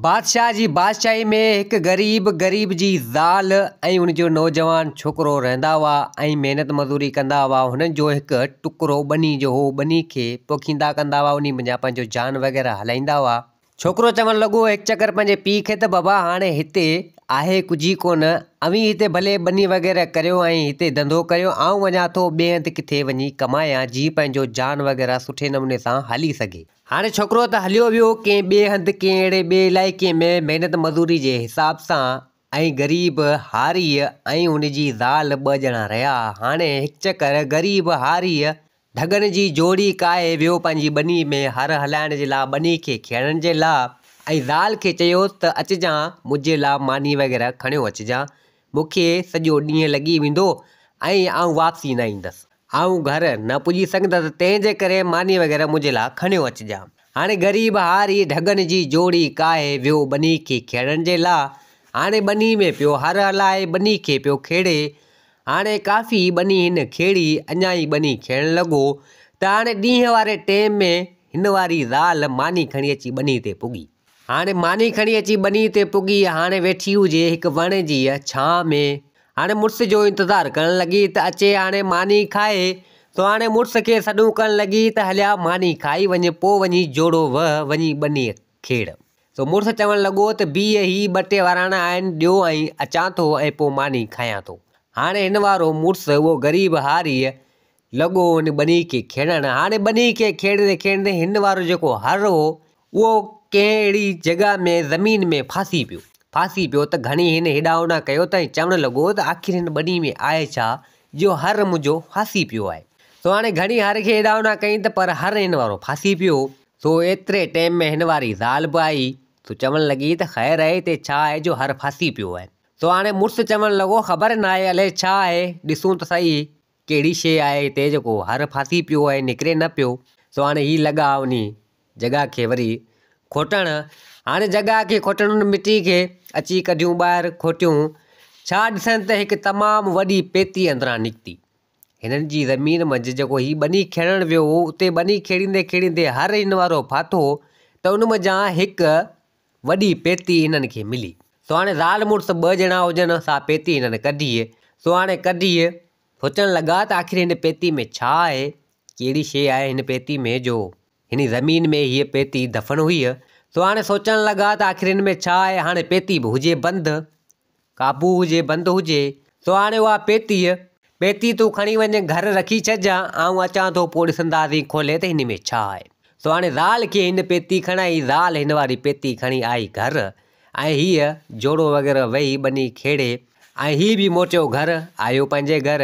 بادشاهه جي بادشاهي ۾ هڪ غريب، غريب جي زال ۽ ان جو نوجوان ڇوڪرو رهندا هئا ۽ محنت مزوري ڪندا هئا. هنن جو هڪ ٽڪرو ٻني جو هو، ٻني کي پوکيندا ڪندا هئا، انهي منجهان پنهنجو جان وغيره هلائيندا هئا. ڇوڪرو چوڻ لڳو هڪ چڪر پنهنجي پيء کي ته بابا هاڻي هتي آهي ڪجهه ئي ڪونه، اوهين هتي ڀلي ٻني وغيره ڪريو ۽ هتي ڌنڌو ڪريو، آئون وڃان ٿو ٻئي هنڌ ڪٿي وڃي ڪمايان جيئن پنهنجو جان وغيره سٺي نموني سان هلي سگهي. هاڻي ڇوڪرو ته هليو ويو ڪنهن ٻئي هنڌ ڪنهن اهڙي ٻئي علائقي ۾ محنت مزوري جي حساب سان ۽ غريب هاريء ۽ هن جي زال ٻه ڄڻا رهيا. هاڻي هڪ چڪر غريب هاريء ڍڳن جي جوڙي ڪاهي ويو پنهنجي ٻني ۾ هر هلائڻ جي لاء ٻني کي کيڙڻ جي لاء ۽ زال کي چيوس ته اچجان منهنجي لاء ماني وغيره کڻيو اچجان مون کي سڄو ڏينهن لڳي ويندو ۽ آئون واپسي نه ايندس. آئون گهر نه پڄي سگهندس، تنهن جي ڪري ماني وغيره منهنجي لاء کڻيو اچجان. هاڻي غريب هاري ڍڳن جي جوڙي ڪاهي ويو ٻني کي کيڙڻ جي لاء. هاڻي ٻني ۾ پيو هر هلائي، ٻني کي پيو کيڙي. هاڻي ڪافي ٻني هن کيڙي، اڃا ئي ٻني کيڙڻ لڳو ته هاڻي ڏينهن واري ٽيم ۾ هن واري زال ماني کڻي اچي ٻني تي پڳي. هاڻي ماني کڻي اچي ٻني تي پڳي، هاڻي ويٺي هجي هڪ وڻ جي ڇانء ۾. هاڻي مڙس جو انتظار ڪرڻ لڳي ته اچي هاڻي ماني کائي. سو هاڻي مڙس کي سڏون ڪرڻ لڳي ته هليا ماني کائي وڃ پوء وڃي جوڙو وهه وڃي ٻنيء کيڙ. سو مڙس چوڻ لڳو ته بيهه هي ٻه ٽي وراڻا آهن ڏيو ۽ اچان ٿو ۽ پوء ماني کايان ٿو. هاڻي هن وارو مڙس اهو غريب هاريء لڳو ان ٻني کي کيڙڻ. هاڻي ٻني کي کيڙندي کيڙندي هن وارو جيڪو هر هو، اهو ڪنهن اهڙي جڳهه ۾ زمين ۾ ڦاسي پيو. ڦاسي پيو ته گهڻي هن هيڏانهن هوڏانهن ڪيو ته ۽ چوڻ لڳو ته آخر هن ٻني ۾ آهي ڇا جو هر منهنجو ڦاسي پيو آهي. سو هاڻي گهڻي هر کي هيڏانهن هوڏانهن ڪيائين ته پر هر هن وارو ڦاسي پيو. سو ايتري ٽيم ۾ هن واري زال به آئي. سو چوڻ لڳي ته خير آهي هتي ڇا آهي جو هر ڦاسي پيو آهي. سو هاڻي مڙس چوڻ لڳو خبر ناهي الائي ڇا آهي ڏسون ته سهي. ڪهڙي شيء آهي هتي جيڪو هر ڦاسي پيو آهي نڪري نه پيو. سو هاڻي هي لڳا انهي جڳهه کي وري کوٽڻ. هاڻي جڳهه کي کوٽڻ ان مٽي کي اچي ڪڍيون ٻاهر کوٽيون ڇا ڏسن ته هڪ تمام وڏي پيتي اندران نڪتي. هنن جي زمين منجهه جيڪو هي ٻني کيڙڻ ويو هو اتي ٻني کيڙيندي کيڙيندي هر هن وارو ڦاٿو ته ان منجهان هڪ وڏي پيتي هنن کي ملي. سو هاڻي زال مڙس ٻه ڄڻا هجن سا پيتي هنن ڪڍي. سو هاڻي ڪڍي سوچڻ لڳا ته آخر هن پيتي ۾ ڇا آهي؟ ڪهڙي شيء آهي هن پيتي ۾ جو هن زمين ۾ هيء پيتي دفن هئي؟ سو هاڻي سوچڻ لڳا ته آخر هن ۾ ڇا آهي؟ هاڻي پيتي به هجي بند، قابو هجي بند هجي. سو هاڻي اها پيتي، پيتي تون کڻي وڃ گهر رکي ڇڏجان، آئون اچان ٿو پوء ڏسنداسين کولي ته هن ۾ ڇا آهي. سو هاڻي زال کي هن پيتي کڻائي، زال هن واري پيتي کڻي آئي گهر ۽ هيء جوڙو وغيره ويهي ٻني کيڙي ۽ هي به موٽيو گهر آيو پنهنجي گهر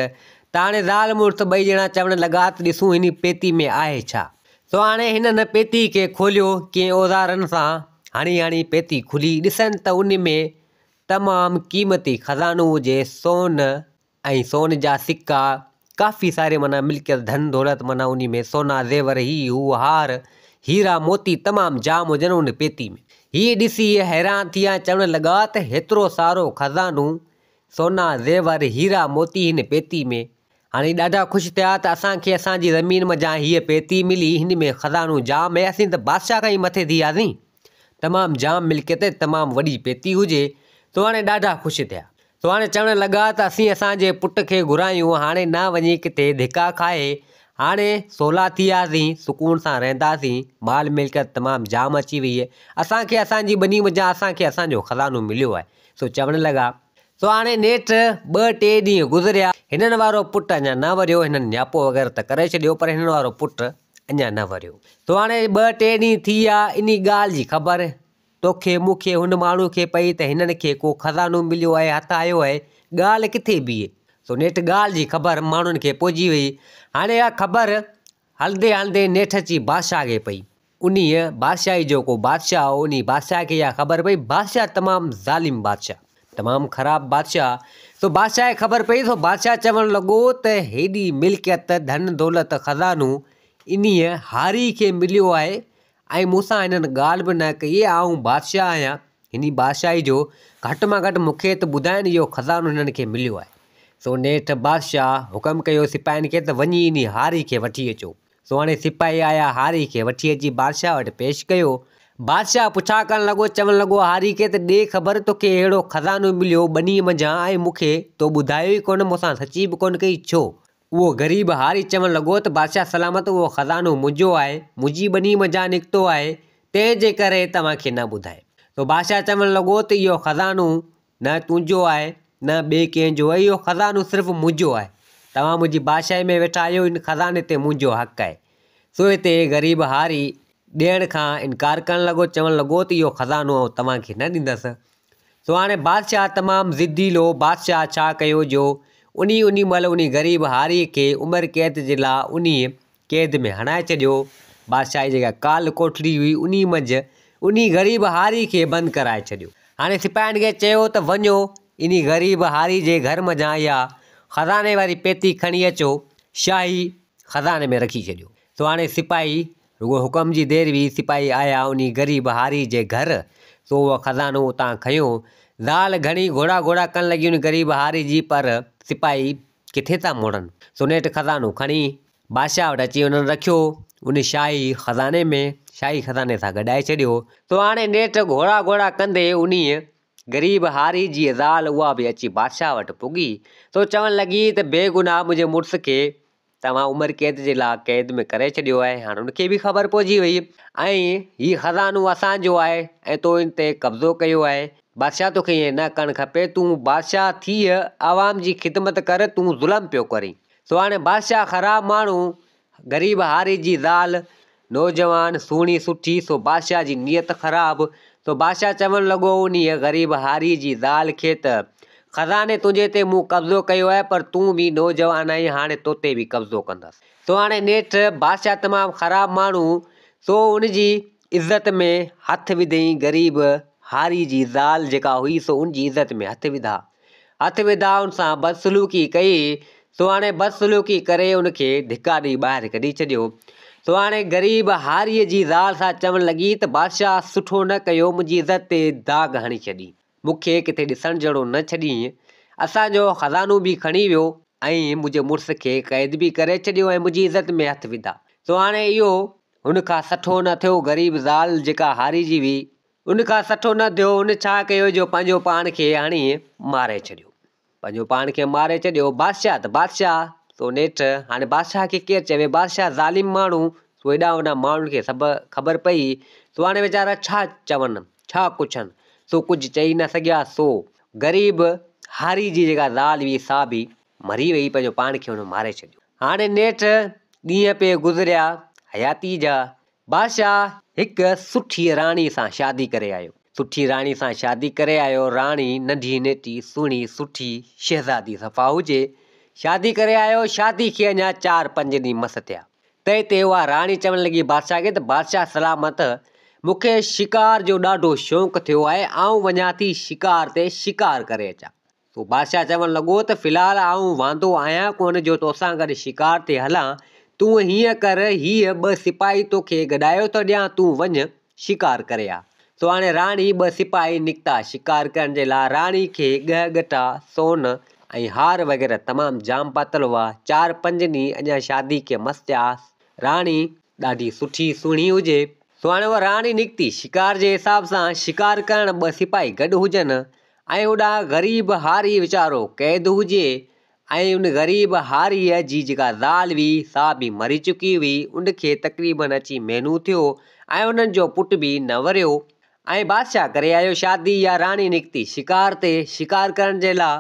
ته هاڻي زال مڙس ٻئي ڄڻا چوڻ لڳا ته ڏسون هن پيتي ۾ آهي ڇا؟ سو هاڻي هنن پيتي کي کوليو ڪنهن اوزارن سان هڻي هڻي پيتي کلي ڏسن ته ان ۾ تمام قيمتي خزانو هجي سون ۽ سون جا سڪا، ڪافي ساري معنيٰ ملڪيت ڌن دولت معنيٰ انهي ۾ سونا زيور هي هو هار هيرا موتي تمام جام هجن ان پيتي ۾. هي ڏسي حيران ٿي ويا ۽ چوڻ لڳا ته هيترو سارو خزانو، سونا زيور هيرا موتي هن پيتي ۾. هاڻي ڏاڍا خوش ٿيا ته اسان کي اسان جي زمين منجهان هيء پيتي ملي هن ۾ خزانو جام آهي اسين ته بادشاهه کان ئي مٿي ٿي وياسين. تمام جام ملڪيت ۽ تمام وڏي پيتي هجي، سو هاڻي ڏاڍا خوش ٿيا. سو هاڻي چوڻ لڳا ته اسين اسان جي پٽ کي گهرايون، هاڻي نه وڃي ڪٿي ڌڪا کائي، هاڻي سولا ٿي وياسين، سڪون سان رهنداسين، مال ملڪيت تمام جام اچي ويئي، اسان کي اسان جي ٻني منجهان اسان کي اسان جو خزانو مليو آهي، سو چوڻ لڳا. سو هاڻي نيٺ ٻه ٽي ڏينهن گذريا، هنن وارو پٽ اڃا نه وريو، هنن نياپو وغيره ته ڪري ڇڏيو پر هنن وارو پٽ اڃا نه وريو. سو هاڻي ٻه ٽي ڏينهن ٿي ويا، انهي ڳالهه جي خبر توکي مون کي هن ماڻهو کي پئي ته هنن کي ڪو خزانو مليو آهي هٿ آيو آهي، ڳالهه ڪٿي بيهي. سو نيٺ ڳالهه جي خبر ماڻهن کي پهچي وئي. هاڻي اها خبر هلندي هلندي نيٺ اچي بادشاهه کي پئي. انهيء بادشاهي جو ڪو بادشاهه هو، انهيء بادشاهه کي اها خبر پئي، بادشاهه تمام ظالم بادشاهه، تمام خراب بادشاهه، سو بادشاهه کي خبر پئي، سو بادشاهه چوڻ لڳو ته هيڏي ملڪيت، ڌن دولت، خزانو انهيء هاري کي مليو آهي ۽ مون سان هنن ڳالهه به نه ڪئي، آئون بادشاهه آهيان، هني بادشاهي جو گهٽ مان گهٽ مون کي ته ٻڌائين اهو خزانو هنن کي مليو آهي. سو نيٺ بادشاهه حڪم ڪيو سپاهين کي ته وڃي انهي هاري کي وٺي اچو. سو هاڻي سپاهي آيا هاري کي وٺي اچي بادشاهه وٽ پيش ڪيو. بادشاهه پڇا ڪرڻ لڳو، چوڻ لڳو هاري کي ته ڏي خبر توکي اهڙو خزانو مليو ٻنيء منجهان ۽ مون کي تو ٻڌايو ئي ڪونه، مون سان سچي به ڪونه ڪئي، ڇو؟ اهو غريب هاري چوڻ لڳو ته بادشاهه سلامت اهو خزانو منهنجو آهي، منهنجي ٻنيء منجهان نڪتو آهي، تنهن جي ڪري توهان کي نه ٻڌايم. سو بادشاهه چوڻ لڳو ته اهو خزانو نه تنهنجو آهي، نه ٻئي ڪنهن جو، اهو خزانو صرف منهنجو آهي. توهان منهنجي بادشاهي ۾ ويٺا آهيو، ان خزاني تي منهنجو حق آهي. سو هتي غريب هاري ڏيڻ کان انڪار ڪرڻ لڳو، چوڻ لڳو ته اهو خزانو آئون توهان کي نه ڏيندس. سو هاڻي بادشاهه تمام ضديلو بادشاهه ڇا ڪيو جو انهي انهي مهل انهي غريب هاريء کي عمر قيد جي لاء انهي قيد ۾ هڻائي ڇڏيو. بادشاهه جي جيڪا ڪال ڪوٺڙي هئي انهي منجهه انهي غريب هاري کي بند ڪرائي ڇڏيو. هاڻي سپاهين کي چيو ته وڃو انهي غريب هاري جي گهر منجهان اها خزاني واري پيتي کڻي اچو، شاهي خزاني ۾ رکي ڇڏيو. سو هاڻي سپاهي، رڳو حڪم جي دير هئي، سپاهي آيا انهي غريب هاري جي گهر، سو اهو خزانو اتان کنيو. زال گهڻي گهوڙا گهوڙا ڪرڻ لڳي ان غريب هاري جي، پر سپاهي ڪٿي ٿا مڙن. سو نيٺ خزانو کڻي بادشاهه وٽ اچي انهن رکيو، ان شاهي خزاني ۾، شاهي خزاني سان گڏائي ڇڏيو. سو هاڻي نيٺ گهوڙا گهوڙا ڪندي انهيء غريب هاري جي زال اها به اچي بادشاهه وٽ پڳي، سو چوڻ لڳي ته بيگناهه منهنجي مڙس کي توهان عمر قيد جي لاء قيد ۾ ڪري ڇڏيو آهي، هاڻ ان کي به خبر پئجي وئي ۽ هي خزانو اسان جو آهي ۽ تو ان تي قبضو ڪيو آهي، بادشاهه توکي ائين نه ڪرڻ کپي، تون بادشاهه ٿيء عوام جي خدمت ڪر، تون ظلم پيو ڪرين. سو هاڻي بادشاهه خراب ماڻهو، غريب هاري جي زال، نوجوان، سهڻي سٺي، سو بادشاهه جي نيت خراب، سو بادشاهه چوڻ لڳو انهيء غريب هاريء جي زال کي ته، خزاني تنهنجي تي مون قبضو ڪيو آهي، پر تون به نوجوان آهين، هاڻي توتي به قبضو ڪندس. سو هاڻي نيٺ بادشاهه تمام خراب ماڻهو، سو ان جي عزت ۾ هٿ وڌئين، غريب هاريء جي زال جيڪا هئي، سو ان جي عزت ۾ هٿ وڌا. هٿ وڌا ان سان بدسلوڪي ڪئي، سو هاڻي بدسلوڪي ڪري ان کي ڌڪا ڏئي ٻاهر ڪڍي ڇڏيو. سو هاڻي غريب هاريء جي زال سان چوڻ لڳي ته بادشاهه سٺو نه ڪيو منهنجي عزت تي داغ هڻي ڇڏي، مون کي ڪٿي ڏسڻ جهڙو نه ڇڏيئين، اسان جو خزانو به کڻي ويو ۽ منهنجي مڙس کي قيد به ڪري ڇڏيو ۽ منهنجي عزت ۾ هٿ وڌا. سو هاڻي اهو هن کان سٺو نه ٿيو، غريب زال جيڪا هاري جي هئي، ان کان سٺو نه ٿيو، هن ڇا ڪيو جو پنهنجو پاڻ کي هڻي ماري ڇڏيو. پنهنجو پاڻ کي ماري ڇڏيو. بادشاهه ته بادشاهه، سو نيٺ هاڻي بادشاهه کي ڪير چوي، بادشاهه ظالم ماڻهو، سو هيڏانهن هوڏانهن ماڻهن کي سڀ خبر پئي، سو هاڻي ويچارا ڇا چون، ڇا ڪڇن، سو ڪجهه چئي نه سگهيا، سو غريب هاري جي جيڪا زال هئي سا به مري وئي، پنهنجو پاڻ کي هن ماري ڇڏيو. هاڻي نيٺ ڏينهن پئي گذريا حياتي جا، بادشاهه هڪ سٺي راڻي سان شادي ڪري آيو. سٺي راڻي سان شادي ڪري آيو. راڻي ننڍي نيٽي سهڻي سٺي شهزادي صفا هجي. شادي ڪري آيو. شادي کي اڃا چار پنج ڏينهن مس ٿيا. تنهن تي اها راڻي چوڻ لڳي بادشاهه کي ته بادشاهه سلامت مون کي شڪار جو ڏاڍو شوق ٿيو آهي آئون وڃان ٿي شڪار تي شڪار ڪري اچان. سو بادشاهه چوڻ لڳو ته في الحال آئون واندو آهيان ڪونه جو توسان گڏ شڪار تي هلان، تون هيئن ڪر، هيء ٻه سپاهي توکي گڏايو ٿو ڏيان، تون وڃ شڪار ڪري آ. سو هاڻي راڻي ٻه سپاهي نڪتا شڪار ڪرڻ جي لاء، راڻي کي ڳهه ڳٽا، سون ۽ هار وغيره تمام جام پاتل هئا، چار پنج ڏينهن اڃا شادي کي مس ٿيا، راڻي ڏاڍي سٺي سهڻي هجي. سو هاڻي اها راڻي نڪتي شڪار جي حساب سان شڪار ڪرڻ ٻه سپاهي گڏ هجن ۽ هوڏانهن غريب هاري ويچارو قيد هجي ۽ ان غريب هاريء جي جيڪا زال هئي سا به مري چڪي هئي، ان کي تقريباً اچي مهينو ٿيو ۽ انهن جو پٽ به نه وريو ۽ بادشاهه ڪري آيو شادي يا راڻي نڪتي شڪار تي شڪار ڪرڻ جي لاء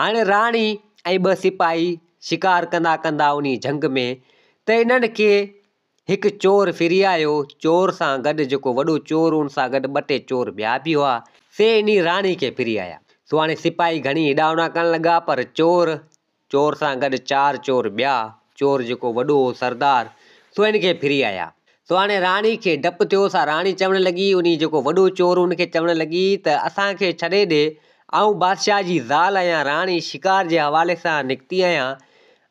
هاڻي راڻي ۽ ٻه سپاهي شڪار ڪندا ڪندا انهي جهنگ ۾ ته انهن کي هڪ چور ڦري آيو، چور سان گڏ جيڪو وڏو چور ان سان گڏ ٻه ٽي چور ٻيا به هئا، سي انهي راڻي کي ڦري آيا. سو هاڻي سپاهي گهڻي هيڏانهن هوڏانهن ڪرڻ لڳا، پر چور، چور سان گڏ چار چور ٻيا، چور جيڪو وڏو هو سردار، سو هن کي ڦري آيا. سو هاڻي راڻي کي ڊپ ٿيو، سا راڻي چوڻ لڳي، انهي جيڪو وڏو چور هو ان کي چوڻ لڳي ته اسان کي ڇڏي ڏي، آئون بادشاهه جي زال آهيان، راڻي شڪار جي حوالي سان نڪتي آهيان،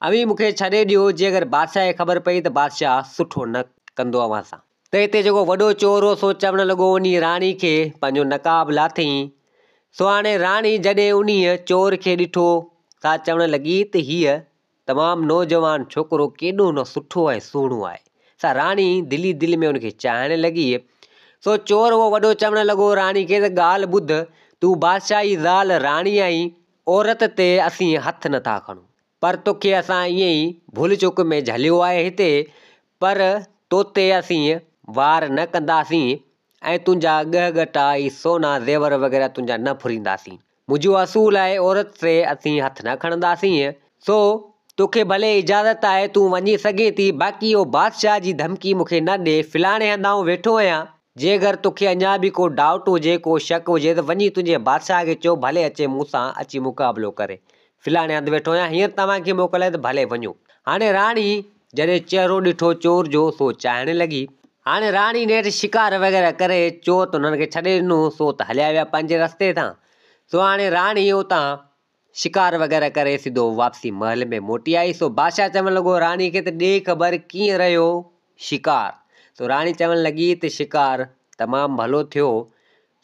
اوهين مون کي ڇڏي ڏيو، جي اگر بادشاهه کي خبر پئي ته بادشاهه سٺو نه ڪندو اوهان سان. ته هتي جيڪو وڏو چور هو سو چوڻ لڳو انهيء راڻي کي پنهنجو نقاب لاٿئين. سو هاڻي راڻي جڏهن انهيء چور کي ڏٺو سا چوڻ لڳي ته هيء تمام نوجوان ڇوڪرو ڪيڏو نه سٺو ۽ سهڻو آهي. سا راڻي دل ئي دل ۾ ان کي چاهڻ لڳي. سو چور اهو وڏو چوڻ لڳو راڻي کي ته ڳالهه ٻڌ، تون بادشاهه جي زال راڻي آهين، عورت تي اسين هٿ نٿا کڻون، پر توکي اسان ائين ئي ڀل چڪ ۾ جهليو آهي هتي، پر توتي اسين وار نه ڪنداسين ۽ تنهنجا ڳهه ڳٽا ۽ سونا زيور وغيره تنهنجا نه ڦرينداسين. منهنجو اصول آهي عورت تي اسين هٿ نه کڻنداسين، سو توکي ڀلي اجازت آهي تون وڃي سگهين ٿي، باقي اهو بادشاهه جي ڌمڪي مون کي نه ڏي، فلاڻي هنڌ آئون ويٺو آهيان، جي اگر توکي اڃا به ڪو ڊائوٽ هجي، ڪو شڪ هجي ته وڃي تنهنجي بادشاهه کي چئو ڀلي اچي مون سان اچي مقابلو ڪري، فلاڻي هنڌ ويٺو آهيان، هينئر توهان کي موڪل آهي ته ڀلي وڃو. هاڻي راڻي جڏهن چهرو ڏٺو چور جو سو چاهڻ لڳي. هاڻي راڻي نيٺ شڪار وغيره ڪري چور ته انهن کي ڇڏي ڏنو سو ته هليا ويا پنهنجي رستي تان. سو هاڻي راڻي اتان شڪار وغيره ڪري سڌو واپسي محل ۾ موٽي آئي. سو بادشاهه چوڻ لڳو راڻي کي ته ڏي خبر ڪيئن رهيو شڪار. سو راڻي چوڻ لڳي ته شڪار تمام ڀلو ٿيو.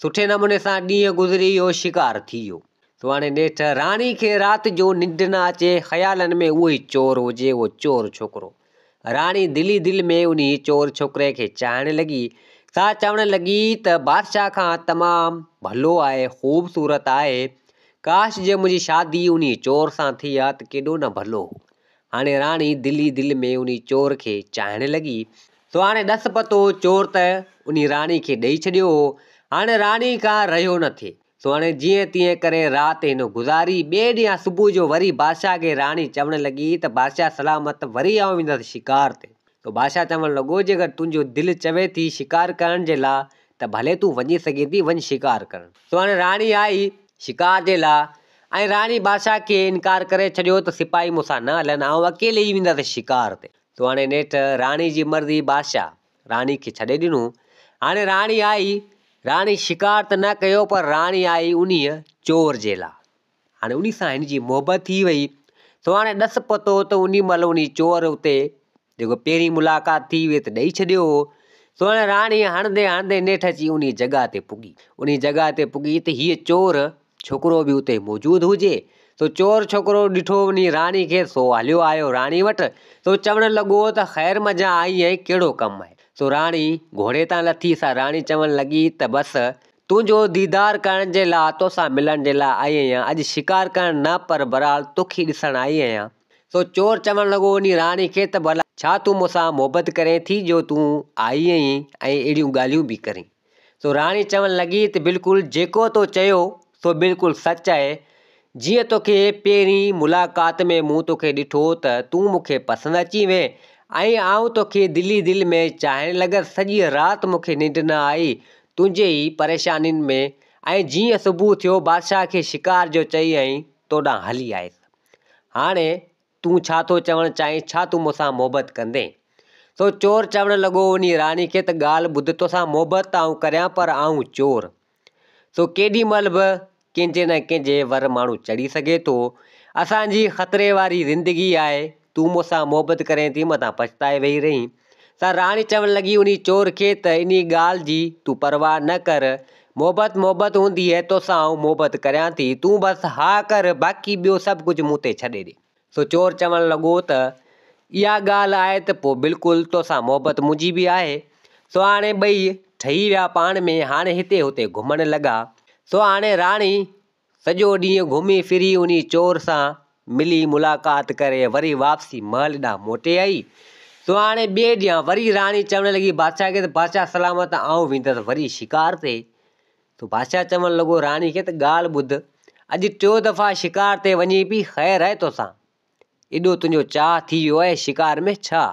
سٺي نموني سان ڏينهن گذري ويو شڪار ٿي ويو. سو هاڻي نيٺ راڻي کي رات جو ننڊ نه اچي، خيالن ۾ اهو ئي چور هجي، اهو چور ڇوڪرو. راڻي دل ئي دل ۾ انهي چور ڇوڪري کي چاهڻ لڳي. سا چوڻ لڳي ته بادشاهه کان تمام ڀلو آهي، خوبصورت آهي. ڪاش جي منهنجي شادي انهي چور سان ٿئي ها ته ڪيڏو نه ڀلو هو. هاڻي راڻي دل ئي دل ۾ انهي چور کي چاهڻ لڳي. سو هاڻي ڏس پتو چور ته انهي راڻي کي ڏئي ڇڏيو هو. هاڻي راڻي کان رهيو نه ٿئي. سو هاڻي جيئن تيئن ڪري رات هن گذاري. ٻئي ڏينهن صبح جو وري بادشاهه کي راڻي چوڻ لڳي ته بادشاهه سلامت وري آئون ويندس شڪار تي. سو بادشاهه چوڻ لڳو جيڪر تنهنجو دل چوي ٿي شڪار ڪرڻ جي لا ته ڀلي تون وڃي سگهين ٿي وڃ شڪار ڪرڻ. سو هاڻي راڻي آئي شڪار جي لا ۽ راڻي بادشاهه کي انڪار ڪري ڇڏيو ته سپاهي مون سان نه هلن آئون اڪيلي ئي ويندس شڪار تي. سو هاڻي نيٺ راڻي جي مرضي بادشاهه راڻي کي ڇڏي ڏنو. هاڻي راڻي آئي، راڻي شڪار ته نه ڪيو پر راڻي آئي انهيء چور جي لا. هاڻي انهي سان هن جي محبت ٿي وئي. سو هاڻي ڏس پتو ته انهي مهل انهي چور اتي جيڪو پهرين ملاقات ٿي هئي ته ڏئي ڇڏيو هو. سو هاڻي راڻي هڻندي هڻندي نيٺ اچي انهي جڳهه تي پڳي. انهي جڳهه تي پڳي ته هيء چور ڇوڪرو به اتي موجود هجي. سو چور ڇوڪرو ڏٺو وڃي راڻي کي سو هليو آيو راڻي وٽ. سو چوڻ لڳو ته خير منجهان آئي آهين ڪهڙو ڪم آهي. سو راڻي گهوڙي تان لٿي سا راڻي چوڻ لڳي ته بس تنهنجو ديدار ڪرڻ جي لاء توسان ملڻ جي لاء آئي آهيان اڄ شڪار ڪرڻ نه پر بهرحال توکي ڏسڻ آئي آهيان. سو چور چوڻ لڳو وڃي راڻي کي ته ڀلا ڇا تون مون سان محبت ڪرين ٿي جو تون آئي آهين ۽ اهڙيون ڳالهيون به ڪرين. سو راڻي چوڻ لڳي ته بلڪل جيڪو تو چيو سو بلڪل سچ آهي، جيئن توکي پهرين ملاقات ۾ مون توکي ڏٺو ته تون مون کي پسند اچي وئين ۽ آئون توکي دل ئي دل ۾ چاهڻ لڳس، سڄي رات مون کي ننڊ نه آئي تنهنجي ئي پريشانين ۾ ۽ جيئن صبح ٿيو بادشاهه کي شڪار جو چئي ۽ توڏانهن هلي آيس. هاڻي تون ڇا ٿو چوڻ چاهين، ڇا تون مون سان محبت ڪندين؟ سو چور چوڻ لڳو انهيء راڻي کي ته ڳالهه ٻڌ، توسان محبت ته آئون ڪريان پر آئون چور، سو ڪيڏي مهل به ڪنهن جي نه ڪنهن جي ور ماڻهو چڙهي سگهي ٿو. اسان جي خطري واري زندگي آهي، تون مون سان محبت ڪرين ٿي متان پڇتائي ويهي رهين. سا راڻي چوڻ لڳي انهيء چور کي ته انهيء ڳالهه جي تون پرواهه نه ڪر، محبت محبت هوندي آهي، توسان آئون محبت ڪريان ٿي، تون بس ها ڪر، باقي ٻيو سڀ ڪجهه مون تي ڇڏي ڏي. سو چور چوڻ لڳو ته اها ڳالهه آهي ته پوء بلڪل توسان محبت منهنجي به آهي. سو هاڻي ٻئي ٺهي ويا پاڻ ۾، هاڻي هتي هتي گهمڻ لڳا. سو هاڻي راڻي سڄو ڏينهن گهمي ڦري انهي چور سان ملي ملاقات ڪري وري واپسي محل ڏانهن موٽي آئي. سو هاڻي ٻئي ڏينهن وري راڻي چوڻ لڳي بادشاهه کي ته بادشاهه سلامت آئون ويندس وري شڪار تي. سو بادشاهه چوڻ لڳو راڻي کي ته ڳالهه ٻڌ اڄ ٽيون دفعا شڪار تي وڃين پئي خير آهي توسان. ايڏو تنهنجو چاهه ٿي ويو آهي شڪار ۾ ڇا؟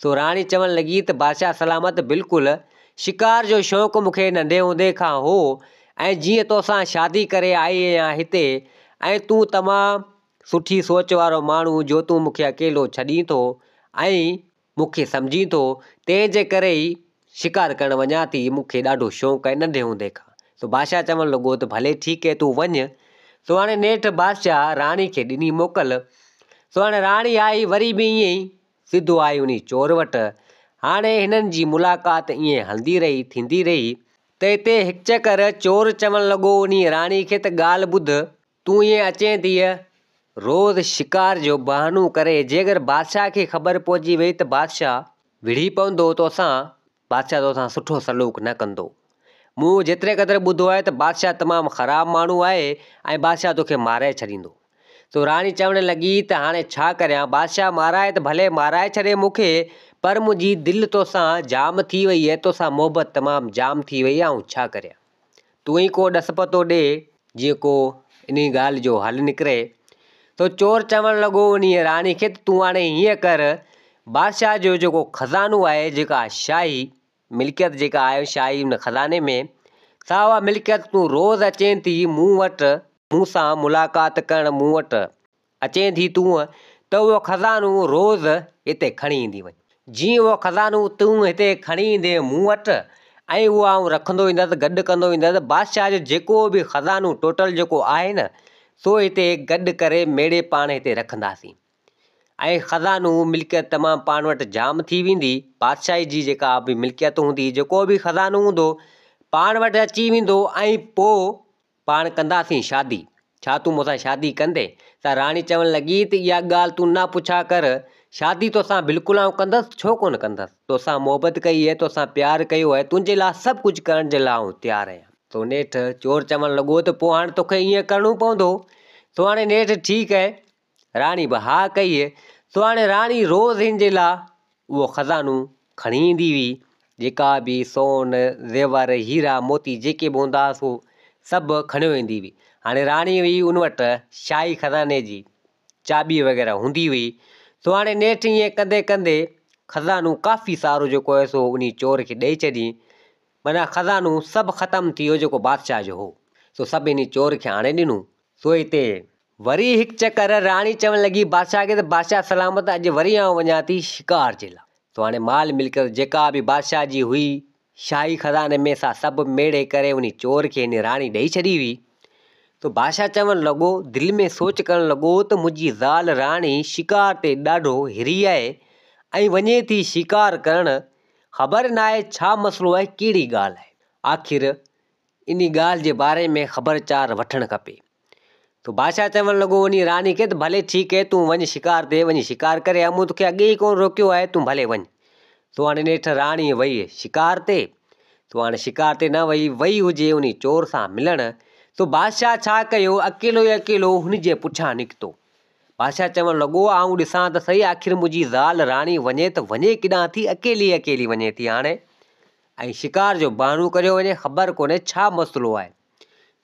سو راڻي چوڻ لڳي ته بادشاهه سلامت بلڪل، شڪار جو شوق مون کي ننڍي هوندي کان هو ۽ جيئن توسان شادي ڪري آئي آهيان هتي ۽ تون تمام سٺي سوچ وارو ماڻهو جو تون مون کي اڪيلو ڇڏين ٿو ۽ مون کي سمجهين ٿو، تنهن جي ڪري ئي شڪار ڪرڻ وڃان ٿي، مون کي ڏاڍو شوق آهي ننڍي هوندي کان. سو بادشاهه چوڻ لڳو ته ڀلي ٺيڪ اهي تون وڃ. سو هاڻي نيٺ بادشاهه راڻي کي ڏني موڪل. سو هاڻي راڻي آئي وري به ائين ئي سڌو آئي انهي چور وٽ. هاڻي هنن جي ملاقات ائين هلندي رهي ٿيندي رهي. ته اتي هڪ چڪر چور چوڻ لڳو انهي راڻي کي ته ڳالهه ٻڌ، تون ائين اچين ٿي روز شڪار جو بهانو ڪري، جيڪر بادشاهه کي خبر پئجي وئي ته بادشاهه وڙهي پوندو توسان، بادشاهه توسان سٺو سلوڪ نه ڪندو. مون جيتري قدر ٻڌو آهي ته بادشاهه تمام خراب ماڻهو آهي ۽ بادشاهه توکي مارائي ڇڏيندو. سو راڻي چوڻ لڳي ته هاڻي ڇا ڪريان، بادشاهه مارائي ته ڀلي مارائي ڇڏي مون کي، پر منهنجي دل توسان جام ٿي وئي آهي، توسان محبت تمام جام ٿي وئي آهي، آئون ڇا ڪريان؟ تون ئي ڪو ڏس پتو ڏي، جيئن ڪو انهي ڳالهه جو حل نڪري. سو چور چوڻ لڳو انهيء راڻي کي ته تون هاڻي هيئن ڪر، بادشاهه جو جيڪو خزانو آهي، جيڪا شاهي ملڪيت جيڪا آهي شاهي ان خزاني ۾، سا اها ملڪيت تون روز اچين ٿي مون وٽ، مون سان ملاقات ڪرڻ مون وٽ اچين ٿي تون، ته اهو خزانو روز هتي کڻي ايندي وڃ. جيئن اهو خزانو تون هتي کڻي ايندين مون وٽ ۽ اهو آئون رکندو ايندس، گڏ ڪندو ايندس، بادشاهه جو جيڪو به خزانو ٽوٽل جيڪو آهي نه، سو هتي گڏ ڪري ميڙي پاڻ هتي رکنداسين. ۽ خزانو، ملڪيت تمام پاڻ وٽ جام ٿي ويندي، بادشاهي جي جيڪا به ملڪيت هوندي، جيڪو به خزانو هوندو، پاڻ وٽ اچي ويندو ۽ پوء پاڻ ڪنداسين شادي. ڇا تون مون سان شادي ڪندين؟ ته راڻي چوڻ لڳي ته اها ڳالهه تون نه پڇا ڪر، شادي توسان بلڪل آئون ڪندس، ڇو ڪونه ڪندس؟ توسان محبت ڪئي آهي، توسان پيار ڪيو آهي، تنهنجي لاء سڀ ڪجهه ڪرڻ جي لاء آئون تيار آهيان. سو نيٺ چور چوڻ لڳو ته پوء هاڻ توکي ائين ڪرڻو پوندو. سو هاڻي نيٺ ٺيڪ آهي. راڻي به ها ڪئي. سو هاڻي راڻي روز هن جي لاء اهو خزانو کڻي ايندي هئي، جيڪا به سون، زيور، هيرا، موتي جيڪي به هوندا هئا سو سڀ کڻيو ايندي هئي. هاڻي راڻي هئي ان وٽ شاهي خزاني جي چاٻي وغيره هوندي هئي. سو هاڻي نيٺ ائين ڪندي ڪندي خزانو ڪافي سارو جيڪو هو سو انهي چور کي ڏئي ڇڏيائين. معنيٰ خزانو سڀ ختم ٿي ويو جيڪو بادشاهه جو هو، سو سڀ انهي چور کي آڻي ڏنو. سو هتي وري هڪ چڪر راڻي چوڻ لڳي بادشاهه کي ته بادشاهه سلامت اڄ وري آئون وڃان ٿي شڪار جي لاء. سو هاڻي مال ملڪيت جيڪا به بادشاهه جي هئي شاهي خزاني ۾ سا سڀ ميڙي ڪري انهي چور کي انهي راڻي ڏئي ڇڏي هئي. سو بادشاهه چوڻ لڳو دل ۾ سوچ ڪرڻ لڳو ته منهنجي زال راڻي شڪار تي ڏاڍو هري آهي ۽ وڃي ٿي شڪار ڪرڻ خبر ناهي ڇا مسئلو آهي ڪهڙي ڳالهه آهي آخر انهي ڳالهه جي باري ۾ خبر چار وٺڻ کپي. ته بادشاهه چوڻ لڳو انهي راڻي کي ته ڀلي ٺيڪ اهي تون وڃ شڪار تي وڃي شڪار ڪري آ مون توکي اڳي ئي ڪونه روڪيو آهي تون ڀلي وڃ. سو هاڻي نيٺ راڻي وئي شڪار تي. سو هاڻي شڪار تي نه وئي وئي هجي انهي چور سان ملڻ. سو بادشاهه ڇا ڪيو اڪيلو ئي اڪيلو هن جي پٺيان نڪتو. بادشاهه چوڻ لڳو آئون ڏسان ته سهي آخر منهنجي زال راڻي وڃي ته وڃي ڪيڏانهن ٿي اڪيلي اڪيلي وڃي ٿي هاڻي ۽ شڪار جو بهانو ڪريو وڃي خبر ڪونهي ڇا مسئلو آهي.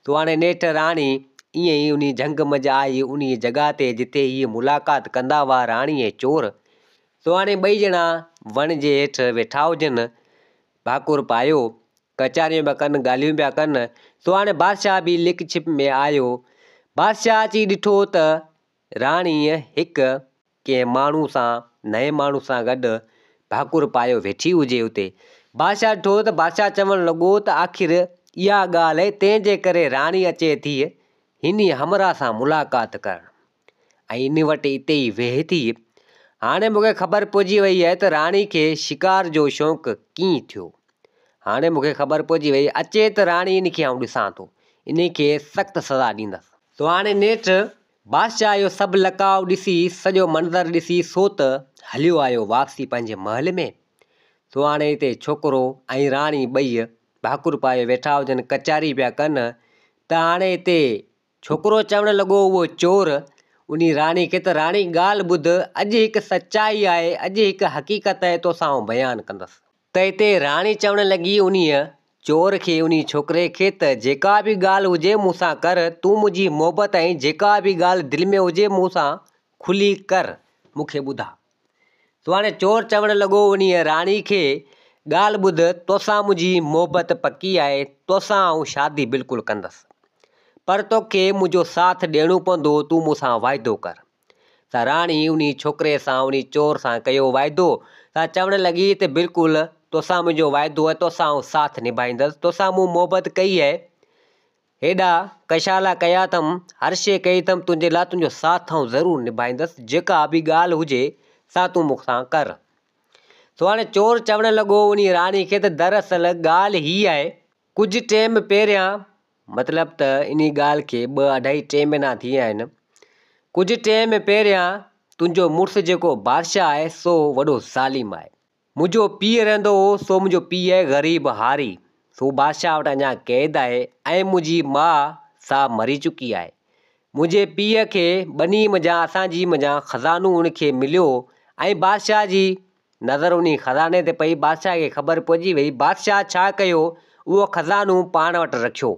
سو هاڻي نيٺ راڻي ائين ئي انهي جهنگ منجهه آئي انهي جڳهه تي جتي هيء ملاقات ڪندا هئا راڻي ۽ چور. سو هاڻي ٻئي ڄڻا وڻ جي هيٺ ويٺا هجن. ڀاڪر پايو ڪچهريون پيا ڪن ڳالهيون پيا ڪن. سو هاڻي بادشاهه به لڪ ڇپ ۾ آيو. بادشاهه اچي ڏٺو ته راڻيء هڪ ڪنهن ماڻهو سان نئين ماڻهو سان گڏ ڀاڪر پايو ويٺي هجي اتي بادشاهه ڏٺو ته بادشاهه چوڻ لڳو ته آخر اها ڳالهه آهي تنهن جي ڪري راڻي اچي ٿي هن همراهه سان ملاقات ڪرڻ ۽ ان وٽ اتي ئي ويهي ٿي هاڻي مون کي خبر پئجي وئي آهي ته راڻي کي شڪار جو شوق ڪيئن ٿيو هاڻي مون کي خبر پئجي وئي اچي ته راڻي ان کي آئون ڏسان ٿو ان کي سخت سزا ڏيندس. سو هاڻي نيٺ بادشاهه اهو سڀ لقاء ڏسي، سڄو منظر ڏسي سو ته هليو آيو واپسي پنهنجي محل ۾. سو هاڻي هتي ڇوڪرو ۽ راڻي ٻئي ڀاڪر پايو ويٺا هجن ڪچهري پيا ڪن ته هاڻي هتي ڇوڪرو چوڻ لڳو اهو چور انهي راڻي کي ته راڻي ڳالهه ٻڌ اڄ هڪ سچائي آهي اڄ هڪ حقيقت آهي توسان آئون بيان ڪندس. ته اتي راڻي چوڻ لڳي انهيء چور کي انهي ڇوڪري کي ته جيڪا به ڳالهه هجي مون سان ڪر، تون منهنجي محبت ۽ جيڪا به ڳالهه دل ۾ هجي مون سان کلي ڪر، مون کي ٻڌاء. سو هاڻي چور چوڻ لڳو انهيء راڻي کي، ڳالهه ٻڌ، توسان منهنجي محبت پڪي آهي، توسان آئون شادي بلڪل ڪندس. پر توکي منهنجو ساٿ ڏيڻو پوندو، تون مون سان واعدو ڪر. ته راڻي انهي ڇوڪري سان انهي چور سان ڪيو واعدو ته چوڻ لڳي ته بلڪل توسان منهنجو واعدو آهي توسان آئون ساٿ نڀائيندس توسان مون محبت ڪئي آهي هيڏا ڪشالا ڪيا اٿم هر شيء ڪئي اٿم تنهنجي لاء تنهنجو ساٿ آئون ضرور نڀائيندس جيڪا به ڳالهه هجي سا تون مون سان ڪر. سو هاڻي چور چوڻ لڳو انهي راڻي کي ته دراصل ڳالهه هي آهي ڪجهه ٽيم پهريان مطلب ته انهي ڳالهه کي ٻه اڍائي ٽي مهينا ٿي ويا آهن. ڪجهه ٽيم پهريان تنهنجو مڙس جيڪو بادشاهه آهي سو وڏو ظالم آهي. منهنجو پيء رهندو هو، سو منهنجو پيء آهي غريب هاري، سو بادشاهه وٽ اڃا قيد آهي ۽ منهنجي ماء سا مري چڪي آهي. منهنجي پيء کي ٻني منجهان اسان جي منجهان خزانو ان کي مليو ۽ بادشاهه جي نظر انهي خزاني تي پئي، بادشاهه کي خبر پئجي وئي، بادشاهه ڇا ڪيو، اهو خزانو پاڻ وٽ رکيو.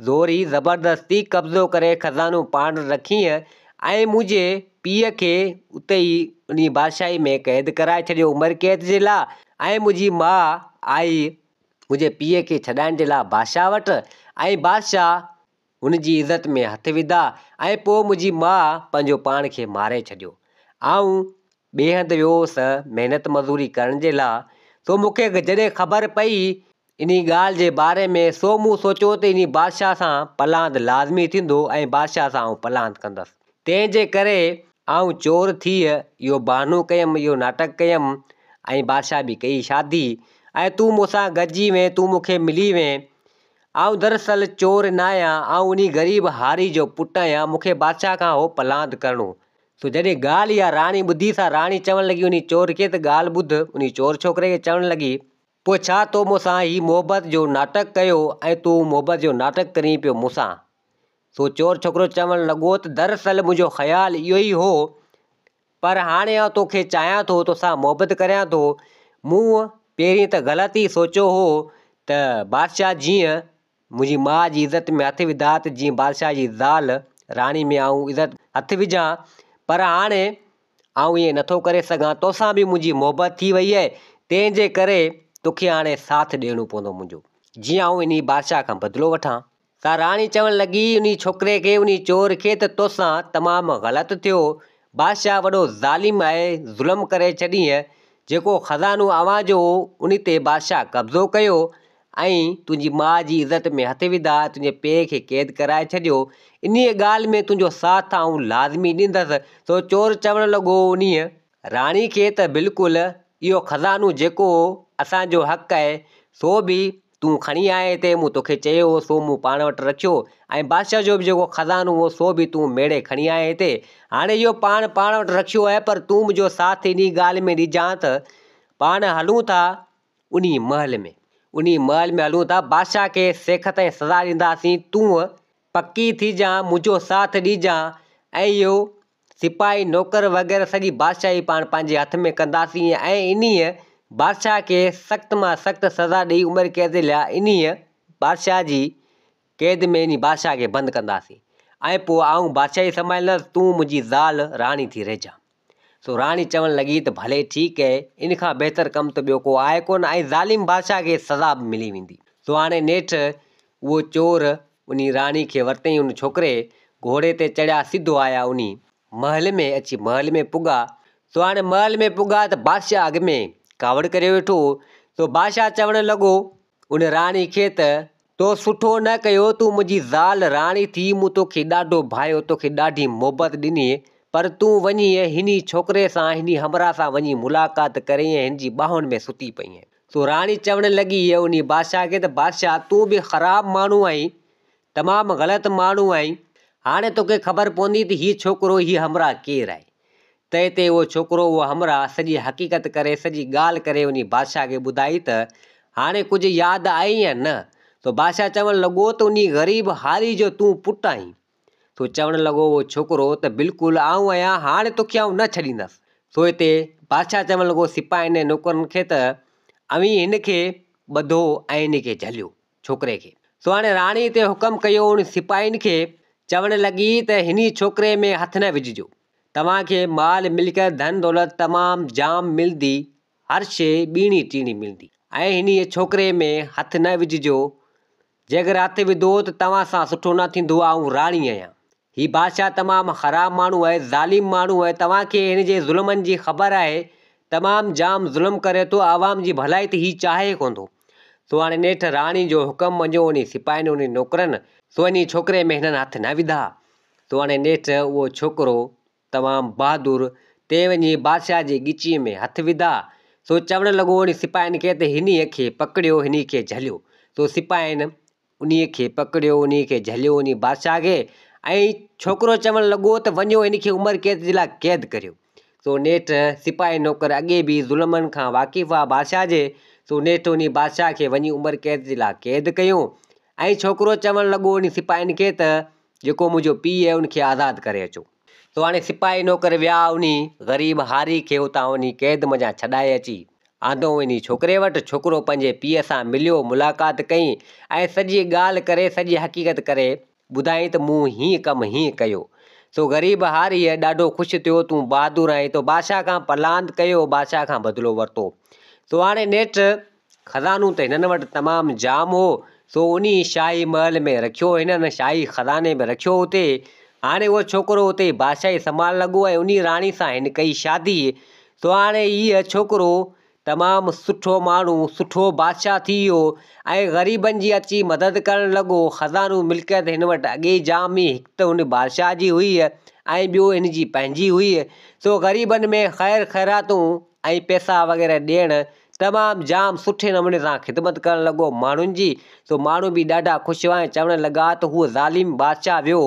زوري زبردستي قبضو ڪري خزانو پاڻ وٽ رکيئين ۽ منهنجي پيء کي اتي ئي انهي بادشاهي ۾ قيد ڪرائي ڇڏيو عمر قيد جي لاء ۽ منهنجي ماء آئي منهنجي پيء کي ڇڏائڻ جي لاء بادشاهه وٽ ۽ بادشاهه هن جي عزت ۾ هٿ وڌا ۽ پوء منهنجي ماء پنهنجو پاڻ کي ماري ڇڏيو. آئون ٻئي هنڌ ويو هوس محنت مزوري ڪرڻ جي لاء، سو مون کي جڏهن خبر پئي انهي ڳالهه جي باري ۾ سو مون سوچيو ته انهي بادشاهه سان پلاند لازمي ٿيندو ۽ بادشاهه سان آئون پلاند ڪندس. تنهن جي ڪري آئون چور ٿي اهو بهانو ڪيم، اهو ناٽڪ ڪيم ۽ بادشاهه به ڪئي شادي ۽ تون مون سان گڏجي وئين، تون مون کي ملي وئين. آئون دراصل چور ناهيان، آئون انهي غريب هاري جو پٽ آهيان، مون کي بادشاهه کان هو پلاند ڪرڻو. سو جڏهن ڳالهه اها راڻي ٻڌي سا راڻي چوڻ لڳي انهي چور کي ته ڳالهه ٻڌ، انهي چور ڇوڪري کي چوڻ لڳي، پوء ڇا تو مون سان هي محبت جو ناٽڪ ڪيو ۽ تون محبت جو ناٽڪ ڪرين پيو مون سان؟ سو چور ڇوڪرو چوڻ لڳو ته دراصل منهنجو خيال اهو ئي هو پر هاڻي آئون توکي چاهيان ٿو، توسان محبت ڪريان ٿو، مون پهرين ته غلط ئي سوچيو هو ته بادشاهه جيئن منهنجي ماء جي عزت ۾ هٿ وڌا ته جيئن بادشاهه جي زال راڻي ۾ آئون عزت هٿ وجهان، پر هاڻي آئون ائين نٿو ڪري سگهان، توسان به منهنجي محبت ٿي وئي آهي، تنهن جي ڪري توکي هاڻي ساٿ ڏيڻو پوندو منهنجو، جيئن آئون انهي بادشاهه کان بدلو وٺان. سا راڻي چوڻ لڳي انهي ڇوڪري کي، انهي چور کي ته توسان تمام غلط ٿيو، بادشاهه وڏو ظالم آهي، ظلم ڪري ڇڏيئين، جيڪو خزانو اوهان جو هو، انهي تي بادشاهه قبضو ڪيو ۽ تنهنجي ماء جي عزت ۾ هٿ وڌا، تنهنجي پيء کي قيد ڪرائي ڇڏيو، انهيء ڳالهه ۾ تنهنجو ساٿ آئون لازمي ڏيندس. سو چور چوڻ لڳو انهيء راڻي کي ته بلڪل اهو خزانو جيڪو اسان جو حق آهي، سو به تون کڻي آئين هتي، مون توکي چيو هو، سو مون پاڻ وٽ رکيو ۽ بادشاهه جو به جيڪو خزانو هو، سو به تون ميڙي کڻي آئين هتي. هاڻي اهو پاڻ پاڻ وٽ رکيو آهي، پر تون منهنجو ساٿ انهيء ڳالهه ۾ ڏجان ته پاڻ هلون ٿا انهيء محل ۾. انهيء محل ۾ هلون ٿا، بادشاهه کي سيکت ۽ سزا ڏينداسين، تون پڪي ٿيجان، منهنجو ساٿ ڏجان ۽ اهو سپاهي، نوڪر وغيره سڄي بادشاهي پاڻ پنهنجي هٿ ۾ ڪنداسين ۽ انهيء بادشاهه کي سخت مان سخت سزا ڏيئي عمر قيد لاء انهيء بادشاهه جي قيد ۾ انهي بادشاهه کي بند ڪنداسين ۽ پوء آئون بادشاهي سنڀاليندس، تون منهنجي زال راڻي ٿي رهجان. سو راڻي چوڻ لڳي ته ڀلي ٺيڪ اهي، ان کان بهتر ڪم ته ٻيو ڪو آهي ڪونه ۽ ظالم بادشاهه کي سزا به ملي ويندي. سو هاڻي نيٺ اهو چور انهي راڻي کي ورتئين ان ڇوڪري گهوڙي تي چڙهيا سڌو آيا انهي محل ۾ اچي محل ۾ پڳا. سو هاڻي محل ۾ پڳا ته بادشاهه اڳ ۾ ڪاوڙ ڪريو ويٺو هو. سو بادشاهه چوڻ لڳو ان راڻي کي ته، تو سٺو نه ڪيو، تون منهنجي زال راڻي ٿي، مون توکي ڏاڍو ڀانئيو، توکي ڏاڍي محبت ڏني، پر تون وڃي هني ڇوڪري سان، هني همراهه سان وڃي ملاقات ڪرين ۽ هن جي ٻانهن ۾ ستي پئين. سو راڻي چوڻ لڳي انهي بادشاهه کي ته، بادشاهه، تون به خراب ماڻهو آهين، تمام غلط ماڻهو آهين، هاڻي توکي خبر پوندي ته هي ڇوڪرو، هي همراهه ڪير آهي؟ تنهن تي اهو ڇوڪرو، اهو همراهه سڄي حقيقت ڪري، سڄي ڳالهه ڪري وڃي بادشاهه کي ٻڌائي ته هاڻي ڪجهه ياد آئي يا نه؟ سو بادشاهه چوڻ لڳو ته انهي غريب هاري جو تون پٽ آهين. سو چوڻ لڳو اهو ڇوڪرو ته بلڪل آئون آهيان، هاڻي توکي آئون نه ڇڏيندس. سو هتي بادشاهه چوڻ لڳو سپاهين ۽ نوڪرن کي ته اوهين هن کي ٻڌو ۽ هن کي جهليو، ڇوڪري کي. سو هاڻي راڻي هتي حڪم ڪيو انهن سپاهين کي، چوڻ لڳي ته هني ڇوڪري ۾ هٿ نه وجهجو. توهان کي مال ملڪيت ڌن دولت تمام جام ملندي، هر شيء ٻيڻي ٽيڻي ملندي ۽ انهيء ڇوڪري ۾ هٿ نه وجهجو، جيڪر هٿ وڌو ته توهان سان سٺو نه ٿيندو، آئون راڻي آهيان. هي بادشاهه تمام خراب ماڻهو آهي، ظالم ماڻهو آهي، توهان کي هن جي ظلمن جي خبر آهي، تمام جام ظلم ڪري ٿو، عوام جي ڀلائي ته هي چاهي ڪونه ٿو. سو هاڻي نيٺ راڻي جو حڪم مڃيو انهي سپاهين انهي نوڪرن، سو انهي ڇوڪري ۾ هنن هٿ نه وڌا. سو هاڻي نيٺ اهو ڇوڪرو تمام بهادر تنهن وڃي بادشاهه جي ڳچيء ۾ هٿ وڌا. سو چوڻ لڳو انهي سپاهين کي ته هنيء کي پڪڙيو، هنيء کي جهليو. سو سپاهين انهيء کي پڪڙيو، انهيء کي جهليو انهي بادشاهه کي ۽ ڇوڪرو چوڻ لڳو ته وڃو هن کي عمر قيد جي لاء قيد ڪريو. سو نيٺ سپاهي نوڪر اڳي به ظلمن کان واقف هئا بادشاهه جي، سو نيٺ انهي بادشاهه کي وڃي عمر قيد جي لاء قيد ڪيون. ۽ ڇوڪرو چوڻ لڳو انهي سپاهين کي ته جيڪو منهنجو پيء آهي ان کي آزاد ڪري اچو. سو هاڻي سپاهي نوڪر ويا انهي غريب هاري کي اتان انهي قيد منجهان ڇڏائي اچي آندو انهي ڇوڪري وٽ. ڇوڪرو پنهنجي پيء سان مليو، ملاقات ڪئي ۽ سڄي ڳالهه ڪري سڄي حقيقت ڪري ٻڌائين ته مون هيئن ڪم هيئن ڪيو. سو غريب هاريء ڏاڍو خوش ٿيو، تون بهادر آهين، تو بادشاهه کان پلاند ڪيو، بادشاهه کان بدلو ورتو. سو هاڻي نيٺ خزانو ته هنن وٽ تمام جام هو، سو انهي شاهي محل ۾ رکيو هنن، شاهي خزاني ۾ رکيو اتي. هاڻي اهو ڇوڪرو اتي ئي بادشاهي سنڀالڻ لڳو ۽ انهي راڻي سان هن ڪئي شادي. سو هاڻي هيء ڇوڪرو تمام سٺو ماڻهو، سٺو بادشاهه ٿي ويو ۽ غريبن جي اچي مدد ڪرڻ لڳو. خزانو ملڪيت هن وٽ اڳي ئي جام هئي، هڪ ته هن بادشاهه جي هئي ۽ ٻيو هن جي پنهنجي هئي، سو غريبن ۾ خير خيراتون ۽ پئسا وغيره ڏيڻ تمام جام سٺي نموني سان خدمت ڪرڻ لڳو ماڻهن جي، سو ماڻهو به ڏاڍا خوش هئا ۽ چوڻ لڳا ته هو ظالم بادشاهه ويو،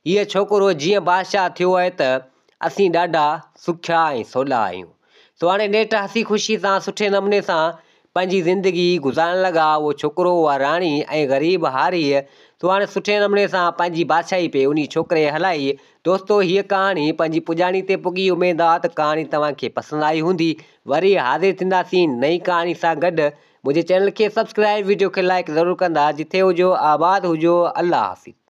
هيء ڇوڪرو جيئن بادشاهه ٿيو آهي ته اسين ڏاڍا سکيا ۽ سولا آهيون. سو هاڻي نيٺ هسي خوشي سان سٺي نموني سان پنهنجي زندگي گذارڻ لڳا. اهو ڇوڪرو، اها راڻي ۽ غريب هاريء سو هاڻي سٺي نموني سان پنهنجي بادشاهي پئي انهي ڇوڪري هلائي. دوستو هيء ڪهاڻي پنهنجي پڄاڻي تي پڳي. اميد آ ته ڪهاڻي توهان کي پسند آئي هوندي. وري حاضر ٿينداسين نئين ڪهاڻي سان گڏ. منهنجي چينل کي سبسڪرائيب وڊيو کي لائيڪ ضرور ڪندا. جٿي هجو آباد هجو. الله حافظ.